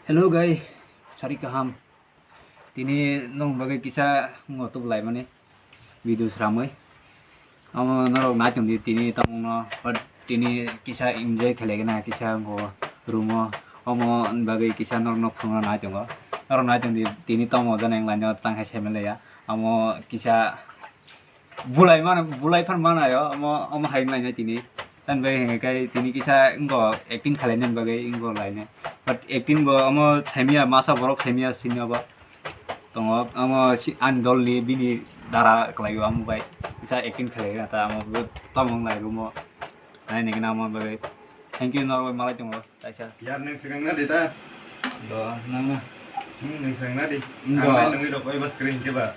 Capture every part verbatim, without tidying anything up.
Hello guys, sari kaham. Tini nong bagwi kisa ngo tubulai mani video sramwi. Amo norok nai tongdi tini tamungno, but tini kisa enjoy khlai gana kisa ngo room o. Omo bagwi kisa norok no phunukna nai tongo. Norok nai tongdi tini tomo jana wng laino tang hai saimanlaiya. Amo kisa bulai mano, bulai phan mano ayo, omo, omo hai wng lainai tini. Tamni bagwi hwnkhai tini kisa wngkha acting khlaina bagwi wngkha lainai. But acting bo omo saimanya, masa borok saimanya sini obo. Tongo, omo si ani dol ni bini dara kwlaio omo bai. Kisa acting khlai ta omo bo tamo wng lai room o. Nai nigna omo bagwi. Thank you, norok bai malai tongo. Kaisa. Yar nwng swkang na di ta? Do, nang na. Hmm, nwng swkang na di. Wngkha. Ang nai nungwi rok oi ba screen ke ba.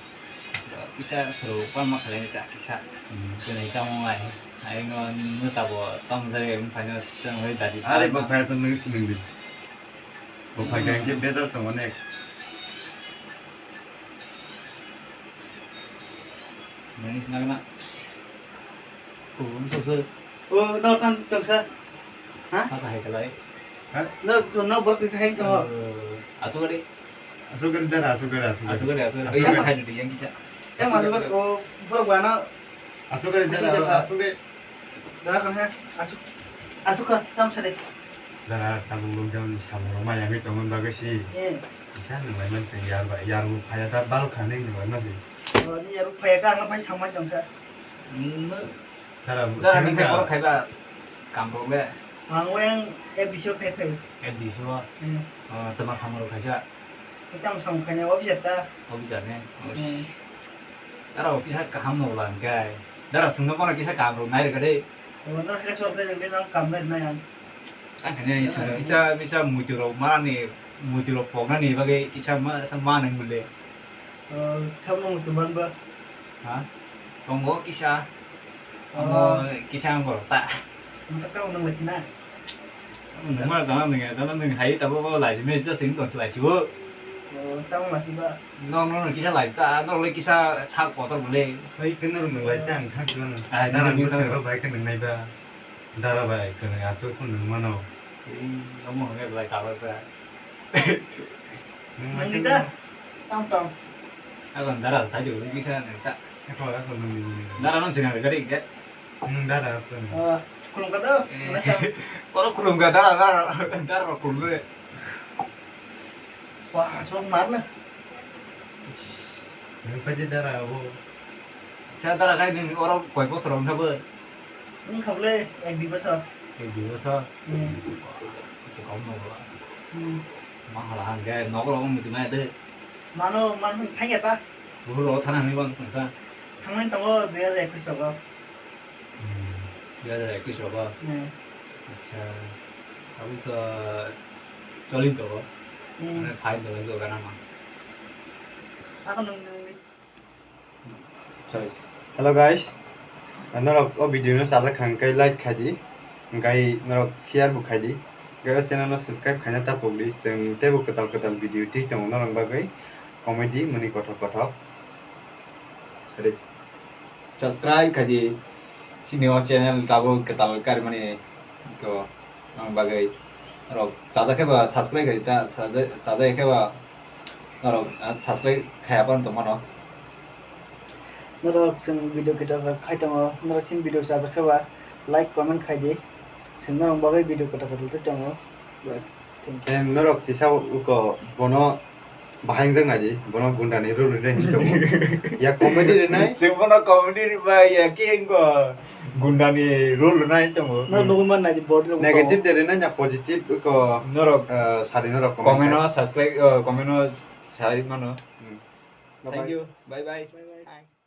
Kisa suru pan ma khalai ta kisa. Hmm. Kwnai tamo ai. Ai no, no tabo tamo jai wng phai no tamo jai dadi. Are bo phai so nwng swkang di. Bo phai kha Hmm. Ke bejar tongo nek. Nangis nagna. Oh, so, so. Oh, no, tan, tan sa. Ha? Asa hai kalai. Ha? No, no, no, borok hai to. Oh, asugari. Asugari dara, asugari, asugari. Asugari, asugari. Asugari. Yang kisa, yang kisa. Yang asugari, oh, borok bana. Asugari dara, asugari. Asugari. Dara kan ha? Asuk. Asuk ka, tam sa de. Dara, tabuk lockdown ni samung rok maya wngwi tongmani bagwi si. Eh. Kisa nunglaimani chwng yar bai, yar bo phaiya ta bal kha nini nunglaima se. Oh, ni yar bo phaiya ta, ang phai samai tong sa. Nung no. Dara bo dara nung khai borok khaiba kam rok le. Ang weng F D C o khai phai. F D C o. Hmm. Oh, tama samung rok khaisa. Tama samung khaina officer ta. Officer ne. Hmm. Dara officer kaham no lang kai. Dara sungno bono kisa kam rok nai rega de. Wala khe sok de, de nang kam de nai ang. Ang khe ni sung kisa misa muitu rok manani, muitu rok poknani bagwi kisa ma, sa manang bole. Oh, samno muitu man ba? Ha? Tongo kisa. Oh. Amo kisa ang borok ta. Ang ta kau nang lasi na. Nungma jana nung, jana nung hai tabo bo laisi me jasa sing tong laisi bo. Oh, tamo laisi ba? No, no, no, kisa laisi ta, no le kisa sa kotor bole. Hai khe norok nung lai ta ang thang jana. Ah, dara nung bwswk rok bai khe nung nai ba. Dara bai khe nung aswk khe nung mano. Ei, omo hwnwi lai sa ba ta. Nung lai ta. Tam tam. Agon dara sa jo kisa nung ta. Ako, ako nung nung. Dara nung singa gari ge. Hmm, dara, apa? Oh, khulumkha do. Eh. Mana sam? Oro khulumkha, dara, dara, dara, khulumkha. Wah, aswk mar na. Nang paji dara, abo. Cha dara khai nung oro koi bosor wngkha bo? Wngkha bole, ek dui bosor. Ek dui bosor? Hmm. Wah, aswk kok no bo. Hmm. Ma hala hang ge, nogo rogo muchung nai de. Mano, man thang ya ta? Buhur rogo thana hwnwi bang thangsa. Thangnai tongo dui hajar ekush rogo. Hmm, dui hajar ekush rogo? Hmm. Acha, abo to choli tongo. Hmm. Mane phai tongo, ego gana ma. Ako nung, nung, nung. Sorry. Hello guys, norok o video no chajak kha hwnkhe like khai di, hwnkhe norok share bo khai di, hwnkhe o channel no subscribe khaina ta pok di, chwng teibo kwtal kwtal video twi tongo norok bagwi, comedy mani kothok kothok. Sorry. Subscribe khai di, chini o channel tabuk kwtal karimani ko ang bagwi norok chajak khe ba subscribe khai di ta, chajak, chajak khe ba norok, ah, subscribe khaya phano tongmano. Norok chwng video kwtal khai tongo, norok chini video chajak khe ba like comment khai di, chwng norok bagwi video kwtal kwtal twi tongo. Bas. Thank you. Em, norok kisa uko bono bahai wngjak nai di, bono gunda ni role rwnai hinwi tongo. Ya comedy rwnai. Chwng bono comedy rwbai, ya khe wngkha gunda ni role rwnai tongo. No, nugwi man nai di, body rok. Negative de rwnai, ya positive uko, norok, eh, sari norok comment comment khai. O subscribe, eh, comment o sari mano. Hmm. Thank you. Bye bye. Bye bye. Bye.